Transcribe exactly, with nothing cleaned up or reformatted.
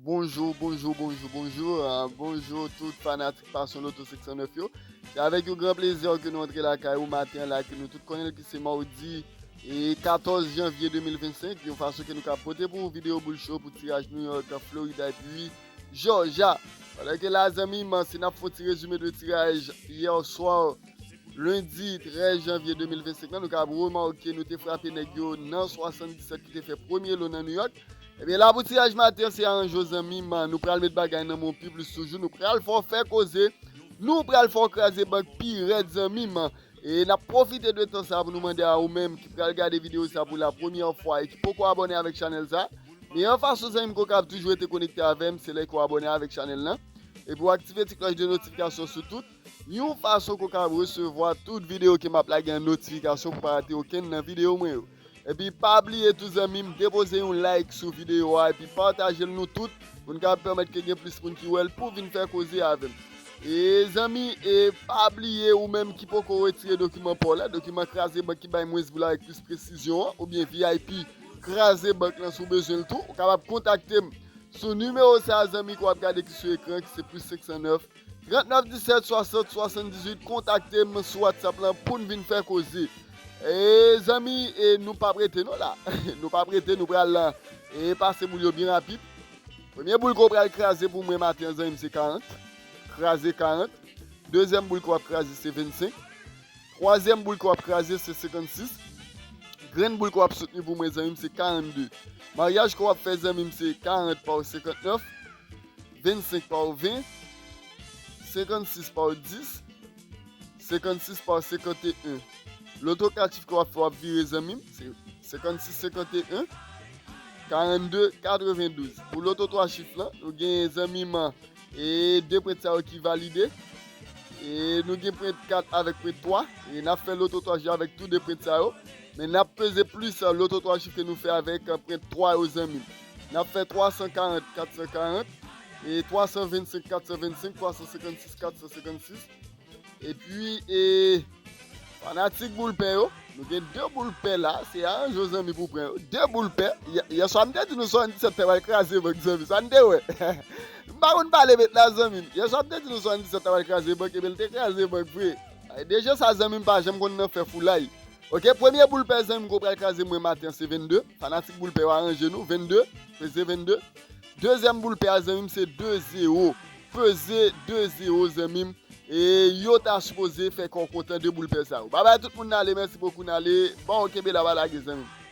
Bonjou, bonjou, bonjou, bonjou. Ah, bonjou tout fanatik Passion Lotto senk san nèf yo. Se avèk yon gran plezi ke nou antre lakay ou maten an la, ke nou tout konnen l ki se mawdi e katòz janvye de mil vennsenk, yon fason ke nou ka pote pou ou videyo boul cho pou tiraj New York, Florida epi Georgia. Pandan ke la, zanmi m, si n ap fè yon ti rezime de tiraj yè swa, lendi trèz janvye de mil vennsenk la, nou ka remake nou te frape nèg yo nan swasanndisèt ki te fè premye lo nan New York. Ebyen, la pou tiraj maten an, se aranje w, zanmi m, nou pral met bagay nan men w pi plis toujou, nou pral fè w fè koze, nou pral fè w kraze bank pi rèd, zanmi m. E n ap pwofite de tan sa pou nou mande a ou menm ki pral gade videyo sa pou la premyè fwa e ki poko abòne avèk chanèl sa, meyè fason, zanmi m, ke w kapab toujou rete konekte avè m, se lè ke w abòne avèk chanèl lan. Epi w aktive ti klòch de notifikasyon sou tout. Yon fason ke w kapab resevwa tout videyo ke m ap lage an notifikasyon pou pa rate okenn nan videyo mwen yo. Epi pa bliye tou, zanmi m, depoze yon like sou videyo a epi pataje l nou tout pou n kapab pèmèt ke gen plis moun ki wè l pou vin fè koze avè m. E zanmi, e pa bliye ou menm ki poko retire dokiman pa w la, dokiman kraze bank ki bay mwens boul avèk plis presizyon an, oubyen V I P kraze bank lan si w bezwen l tou, ou kapab kontakte m sou nimewo sa a, zanmi, ke w ap gade ki sou ekran, ki se plis senk san nèf, trant nèf disèt swasant swasanndizuit, kontakte m sou WhatsApp lan pou n vin fè koze. E zanmi, e nou p ap rete non la. Nou p ap rete, nou pral e pase boul yo byen rapid. Premye boul ke w pral kraze pou mwen maten an, zanmi m, se karant. Kraze karant. Dezyèm boul ke w ap kraze, se vennsenk. Twazyèm boul ke w ap kraze, se senkannsis. Grenn boul ke w ap soutni pou mwen, zanmi m, se karannde. Maryaj ke w ap fè, zanmi m, se karant pa w senkannèf, vennsenk pa w ven, senkannsis pa w dis, senkannsis pa w senkanteyen. Loto kat chif ke w ap fè, w ap vire, zanmi m, se senkannsis senkanteyen, karannde katrevendouz. Pou loto twa chif lan, nou gen, zanmi m, e de pwent sa yo ki valide. E nou gen pwent kat avèk pwent twa. E n ap fè loto twa chif avèk tou de pwent sa yo. Men n ap peze plis, eh, loto twa chif ke nou fè avèk, eh, pwent twa yo, zanmi m. N ap fè twa san karant, kat san karant, e twa san vennsenk, kat san vennsenk, twa san senkannsis, kat san senkannsis. Epi, e, fanatik boul pè yo, nou gen de boul pè la, se aranje w, zanmi, pou pran yo. De boul pè. Yè, yè swa m te di nou swasanndisèt ta pral kraze bank, zanmi. Sa n te wè. M pa konn pale met la, zanmi m. Yè swa m te di nou swasanndisèt ta pral kraze bank, ebyen l te kraze bank vre. Deja sa, zanmi m, pa janm konn nan fè foulay. Ok, premye boul pè, zanmi m, ke w pral kraze mwen maten an, se vennde. Fanatik boul pè yo, aranje nou, vennde, peze vennde. Dezyèm boul pè a, zanmi m, se de zewo. Peze de zewo, zanmi m. E yo ta sipoze fè kè w kontan de boul pè sa yo. Babay tout moun, n ale, mèsi bokou, n ale. Bon, kenbe la, pa lage, zanmi m.